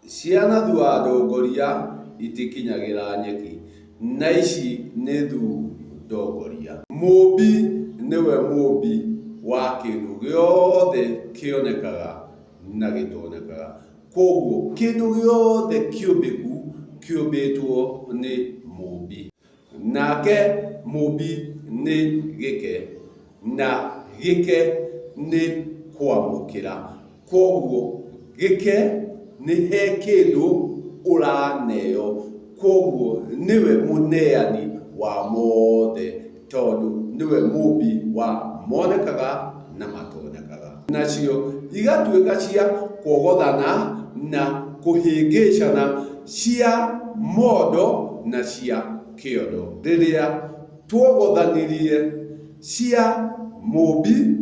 Ciana thua ndongoria itikinyagĩra nyeki, na ici nĩ thuu ndongoria. Mũmbi nĩwe mũmbi wa kĩndũ gĩothe kĩonekaga na gĩtonekaga. Kwoguo kĩndũ gĩothe kĩũmbĩku kĩũmbĩtwo nĩ mũmbi. Nake mũmbi nĩ gĩke, na gĩke nĩ kwamũkĩra. Kwoguo gĩke nĩ he kĩndũ ũraneo, kwoguo nĩwe mũneani wa mothe tondũ nĩwe mũmbi wa monekaga na matonekaga. Nacio igatuĩka cia kuogothana na kũhĩngĩcana, cia mondo na cia kĩondo. Rĩrĩa tuogothanirie cia Mũũmbi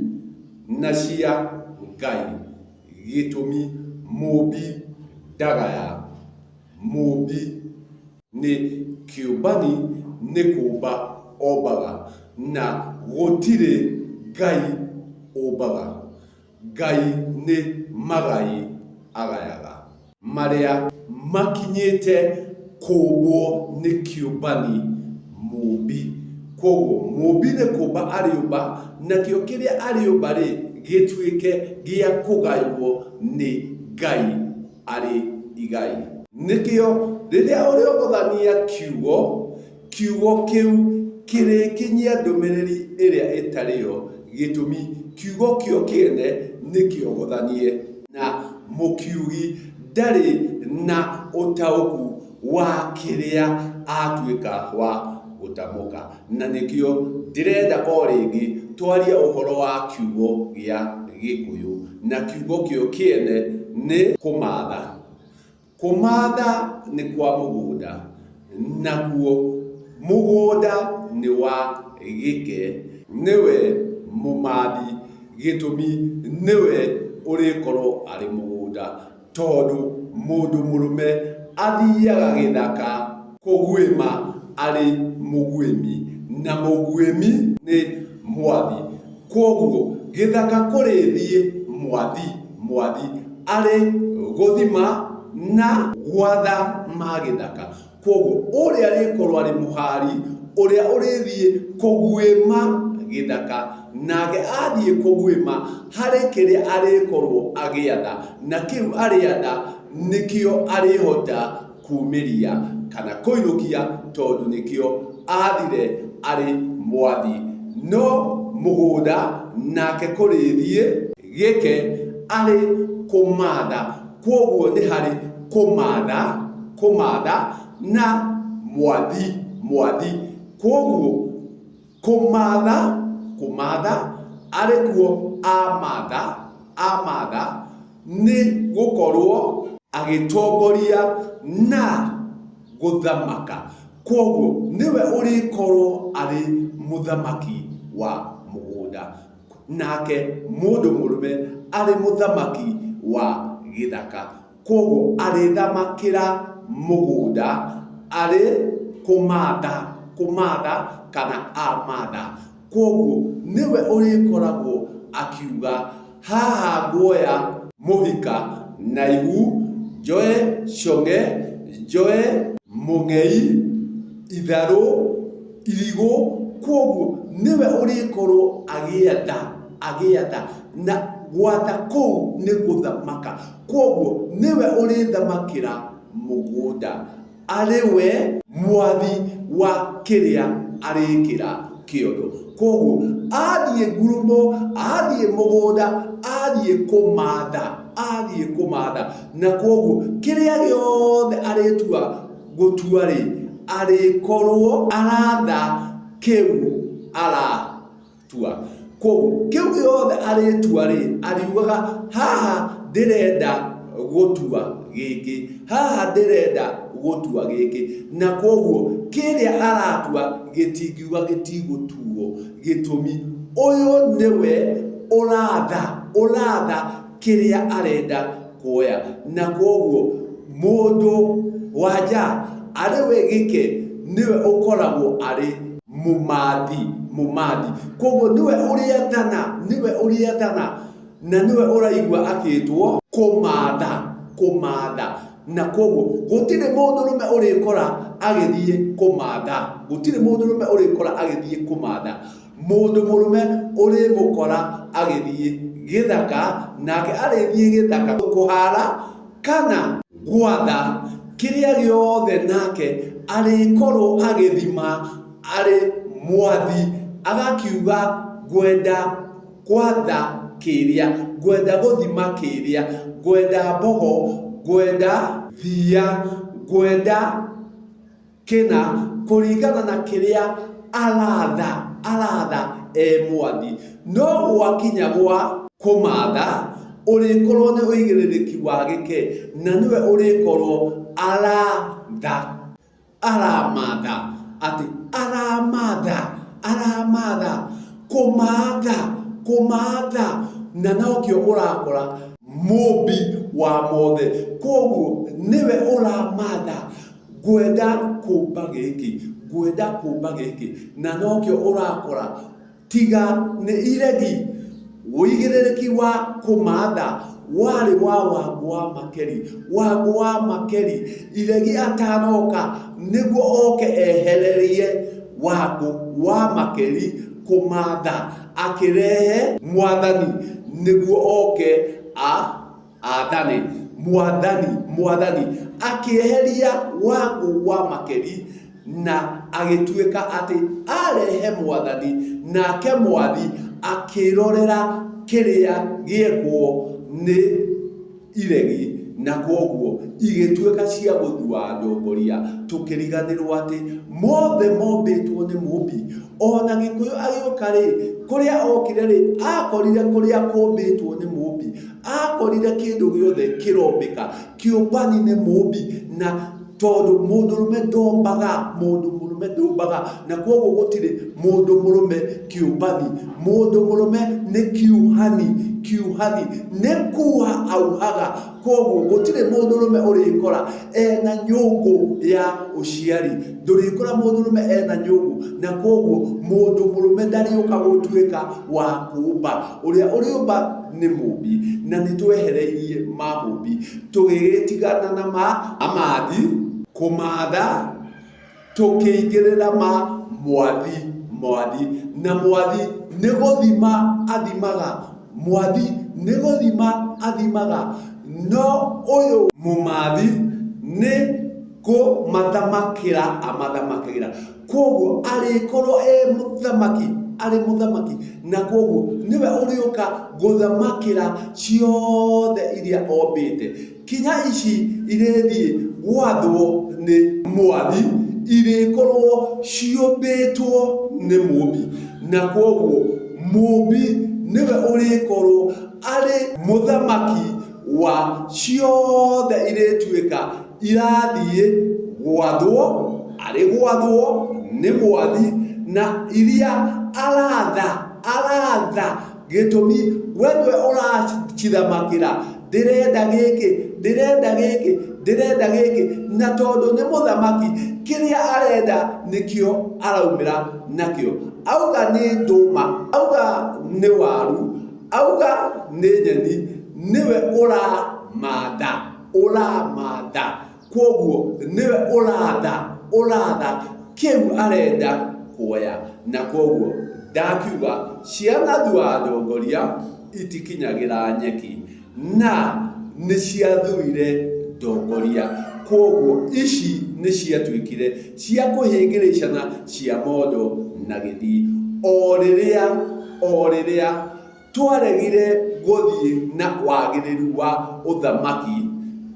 na cia Ngai, gĩtũmi Mũũmbi ndagaya, Mũũmbi nĩ kĩũmbani nĩ kũũmba ombaga, na gũtirĩ Ngai ũmbaga. Ngai nĩ magai agayaga. Marĩa makinyĩte kũũmbwo nĩ kĩũmbani mũũmbi. Kwoguo mũũmbi nĩ kũũmba arĩũmba, nakĩo kĩrĩa arĩũmba-rĩ, gĩtuĩke gĩa kũgaywo nĩ Ngai arĩ igai. Nĩkĩo rĩrĩa ũrĩogothania kiugo, kiugo kĩu kĩrĩkinyia ndũmĩrĩri ĩrĩa ĩtarĩ yo, gĩtũmi kiugo kĩo kĩene nĩ kĩogothanie. Na mũkiugi ndarĩ na ũtaũku wa kĩrĩa atuĩka wa gũtamũka. Na nĩkĩo ndĩrenda o rĩngĩ twarie ũhoro wa kiugo gĩa Gĩkũyũ, na kiugo kĩo kĩene nĩ kũmatha. Kũmatha nĩ kwa mũgũnda, nakuo mũgũnda nĩ wa gĩke, nĩwe mũmathi, gĩtũmi nĩwe ũrĩkorwo arĩ mũgũnda. Tondũ mũndũ mũrũme athiaga gĩthaka kũguĩma arĩ mũguĩmi, na mũguĩmi nĩ mwathi. Kwoguo gĩthaka kũrĩthiĩ mwathi, mwathi arĩ gũthima na gwatha ma gĩthaka. Kwoguo ũrĩa arĩkorwo arĩ mũhari ũrĩa ũrĩthiĩ kũguĩma gĩthaka, nake athiĩ kũguĩma harĩ kĩrĩa arĩkorwo agĩatha, na kĩu arĩatha nĩkĩo arĩhota kumĩria kana kũinũkia tondũ nĩkĩo athire arĩ mwathi. No mũgũnda nake kũrĩthiĩ gĩke arĩ kũmatha. Kwoguo nĩ harĩ kũmatha, kũmatha na mwathi, mwathi. Kwoguo kũmatha, kũmatha arĩ kuo amatha, amatha nĩ gũkorwo agĩtongoria na gũthamaka. Kwoguo nĩwe ũrĩkorwo arĩ mũthamaki wa mũgũnda. Nake mũndũ mũrũme arĩ mũthamaki wa gĩthaka. Kwoguo arĩthamakĩra mũgũnda arĩ kũmatha, kũmatha kana amatha. Kwoguo nĩwe ũrĩkoragwo akiuga haha nguoya mũhika na ihu, njoe cong'e, njoe mũng'ei, itharũ, irigũ, kwoguo nĩwe ũrĩkorwo agĩatha, agĩatha, na gwatha kũu nĩ gũthamaka, kwoguo nĩwe ũrĩthamakĩra mũgũnda, arĩ we mwathi wa kĩrĩa arĩkĩra kĩondo. Kwoguo athiĩ ngurumo, athiĩ mũgũnda, athiĩ kũmatha, athiĩ kũmatha, na kwoguo kĩrĩa gĩothe arĩtua gũtua-rĩ, arĩkorwo aratha kĩu aratua. Kwoguo kĩu gĩothe arĩtua-rĩ, ariugaga haha ndĩrenda gũtua gĩkĩ, haha ndĩrenda gũtua gĩkĩ. Na kwoguo kĩrĩa aratua gĩtingiuga gĩtigũtuo, gĩtũmi ũyũ nĩwe ũratha, ũratha kĩrĩa arenda kuoya. Na kwoguo mũndũ wa nja arĩ we gĩke nĩwe ũkoragwo arĩ mũmathi, mũmathi. Kwoguo nĩwe ũrĩathana, nĩwe ũrĩathana na nĩwe ũraigua akĩtwo kũmatha, Kũmatha. Na kwoguo gũtirĩ mũndũrũme ũrĩkora agĩthiĩ kũmatha, gũtirĩ mũndũrũme ũrĩkora agĩthiĩ kũmatha. Mũndũ mũrũme ũrĩmũkora agĩthiĩ gĩthaka, nake arĩthiĩ gĩthaka kũhara kana gwatha kĩrĩa gĩothe nake arĩkorwo agĩthima arĩ mwathi, agakiuga ngwenda gwatha kĩrĩa, ngwenda gũthima kĩrĩa, ngwenda mbogo, ngwenda thiia, ngwenda kĩna, kũringana na kĩrĩa aratha, aratha e mwathi. No gwakinya gwa kũmatha, ũrĩkorwo nĩ ũigĩrĩrĩki wa gĩke, na nĩwe ũrĩkorwo aratha. Aramatha, atĩ aramatha, aramatha, kũmatha, kũmatha, na nokĩo ũrakora mũmbi wa mothe. Kwoguo nĩwe ũramatha, ngwenda kũmba gĩkĩ, ngwenda kũmba gĩkĩ, na nokĩo ũrakora Tiga nĩ iregi, ũigĩrĩrĩki wa kũmatha warĩ wa Wangũ wa Makeri. Wangũ wa Makeri, iregi atanoka nĩguo oke ehererie Wangũ wa Makeri kũmatha, akĩrehe mwathani nĩguo oke a athane. Mwathani, mwathani akĩeheria Wangũ wa Makeri na agĩtuĩka atĩ arehe mwathani, nake mwathi akĩrorera kĩrĩa gĩekwo nĩ iregi, na kwoguo igĩtuĩka cia gũthua ndongoria. Tũkĩriganĩrwo atĩ mothe mombĩtwo nĩ mũmbi. Ona Gĩkũyũ agĩũka-rĩ, kũrĩa okire-rĩ, akorire kũrĩa kũmbĩtwo nĩ mũmbi. Akorire kĩndũ gĩothe kĩrombĩka, kĩũmbani nĩ mũmbi, na tondũ mũndũrũme ndombaga, mũndũ mũrũme ndombaga, na kwoguo gũtirĩ mũndũ mũrũme kĩũmbani. Mũndũ mũrũme nĩ kiuhani, kiuhani nĩ kuha auhaga, kwoguo gũtirĩ mũndũrũme ũrĩkora ena nyũngũ ya ũciari, ndũrĩkora mũndũrũme ena nyũngũ, na kwoguo mũndũ mũrũme ndarĩũka gũtuĩka wa kũmba. Ũrĩa ũrĩũmba nĩ mũmbi, na nĩ twehereirie ma mũmbi. Tũgĩgĩtigana na ma amathi, kũmatha, tũkĩingĩrĩra ma mwathi, mwathi. Na mwathi nĩ gũthima athimaga, mwathi nĩ gũthima athimaga, no ũyũ mũmathi nĩ kũmathamakĩra amathamakagĩra. Kwoguo arĩkorwo e mũthamaki, arĩ mũthamaki, na kwoguo nĩwe ũrĩũka gũthamakĩra ciothe iria ombĩte. Kinya ici irĩthiĩ gwathwo nĩ mwathi, irĩkorwo ciũmbĩtwo nĩ mũmbi. Na kwoguo mũmbi nĩwe ũrĩkorwo arĩ mũthamaki wa ciothe irĩtuĩka irathiĩ gwathwo, arĩ gwathwo nĩ mwathi, na iria aratha, aratha gĩtũmi we nĩwe ũracithamakĩra, ndĩrenda gĩkĩ, ndĩrenda gĩkĩ, ndĩrenda gĩkĩ, na tondũ nĩ mũthamaki, kĩrĩa arenda nĩkĩo araumĩra nakĩo. Auga nĩ ndũma, auga nĩ waru, auga nĩ nyeni, nĩwe ũramatha. Ũramatha. Kwoguo nĩwe ũratha, ũratha kĩu arenda kuoya. Na kwoguo ndakiuga ciana thua ndongoria itikinyagĩra nyeki. Na nĩ ciathuire ndongoria. Kwoguo ici nĩ ciatuĩkire cia kũhĩngĩrĩcana cia mondo na gĩthii. O rĩrĩa, o rĩrĩa Twaregire gũthiĩ na wagĩrĩru wa ũthamaki,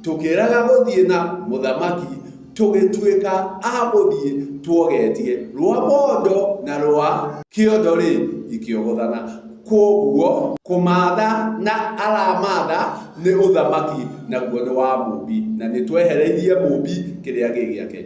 tũkĩrega gũthiĩ na mũthamaki, tũgĩtuĩka a gũthiĩ tuogetie rwa mondo na rwa kĩondo-rĩ, ikĩogothana. Kwoguo kũmatha na aramatha nĩ ũthamaki, naguo nĩ wa Mũmbi, na nĩtwehereirie Mũmbi kĩrĩa gĩ gĩake.